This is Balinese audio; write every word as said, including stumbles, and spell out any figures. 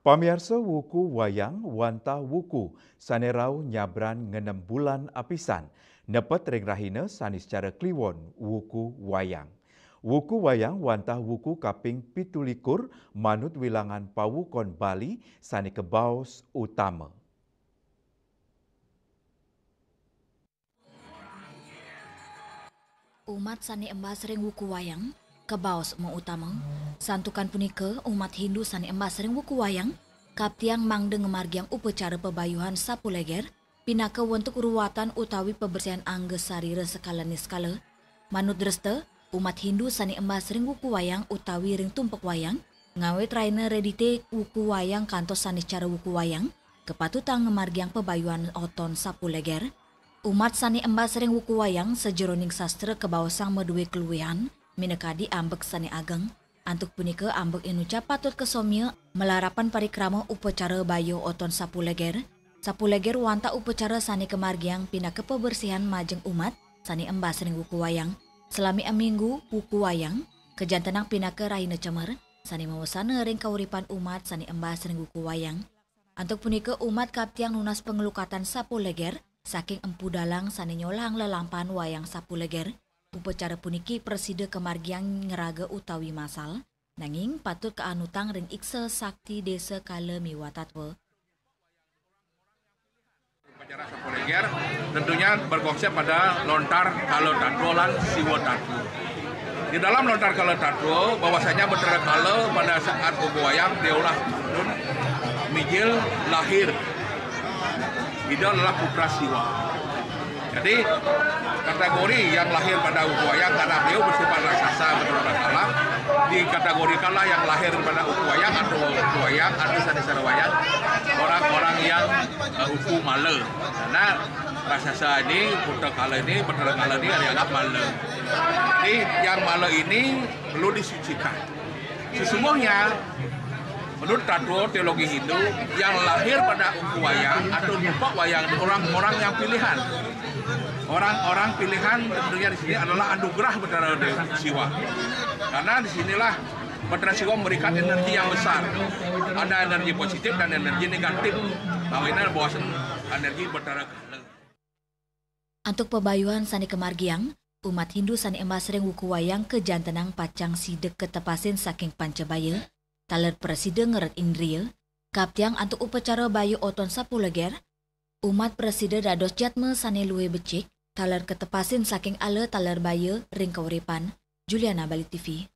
Pamiarsa, wuku wayang wantah wuku sane rauh nyabran ngenem bulan apisan, nepet ring rahina Saniscara Kliwon, wuku wayang. Wuku wayang wantah wuku kaping pitu likur manut wilangan pawukon Bali sane kabaos utama. Umat sane embas ring wuku wayang kabaos mautama. Santukan punika, umat Hindu sane embas ring wuku wayang kaptiang mangda ngamargiang upacara pabayuhan sapuleger, pinaka wentuk ruwatan utawi pabersihan angga sarira sekala niskala. Manut dresta, umat Hindu sane embas ring wuku wayang utawi ring tumpek wayang, ngawit rahina Redite wuku wayang kantos Saniscara wuku wayang, kapatutang ngamargiang pabayuhan oton sapuleger. Umat sane embas ring wuku wayang sajeroning sastra kabaosang madue kaluihan, minakadi ambek sane ageng. Antuk punika, ambek inucap patut kasomya malarapan parikrama upacara bayuh oton sapuleger. Sapuleger wantah upacara sane kamargiang pinaka pabersihan majeng umat sane embas ring wuku wayang. Salami aminggu wuku wayang kajantenang pinaka rahina cemer, sane mawesana ring kauripan umat sane embas ring wuku wayang. Antuk punika, umat kaptiang nunas panglukatan sapuleger saking Empu Dalang sane nyolahang lelampahan wayang sapuleger. Upacara puniki prasida kamargiang ngraga utawi massal, nanging patut kaanutang ring iksa sakti desa kala miwah tatwa. Upacara sapuleger tentunya berkonsep pada lontar kala tatwa lan siwa tatwa. Di dalam lontar kala tatwa, bahwasanya Batara Kala pada saat wuku wayang dia ulah turun mijil lahir. Ida adalah putra Siwa. Jadi, kategori yang lahir pada wuku wayang karena beliau bersifat raksasa, Batara Kala, dikategorikanlah yang lahir pada wuku wayang atau wuku wayang atau Saniscara wayang, orang-orang yang, eh, wuku mala. Karena raksasa ini, Putra Kala ini, Batara Kala ini dianggap mala. Jadi, yang mala ini perlu disucikan. Sesungguhnya, menurut tatwa teologi Hindu, yang lahir pada wuku wayang atau tumpek wayang itu orang-orang yang pilihan. Orang-orang pilihan tentunya di sini adalah anugerah Batara Dewa Siwa. Karena di sinilah Batara Siwa memberikan energi yang besar. Ada energi positif dan energi negatif. Bahwa ini adalah bawasan energi Batara Kala. Antuk pabayuhan sane kamargiang, umat Hindu sane embas ring wuku wayang kajantenang pacang sida katepasin saking panca baya, taler prasida ngeret indria. Kaptiang antuk upacara bayuh oton sapuleger, umat prasida dados jatma sane luih becik, taler katepasin saking ala taler baya ring kauripan. Juliana, Bali T V.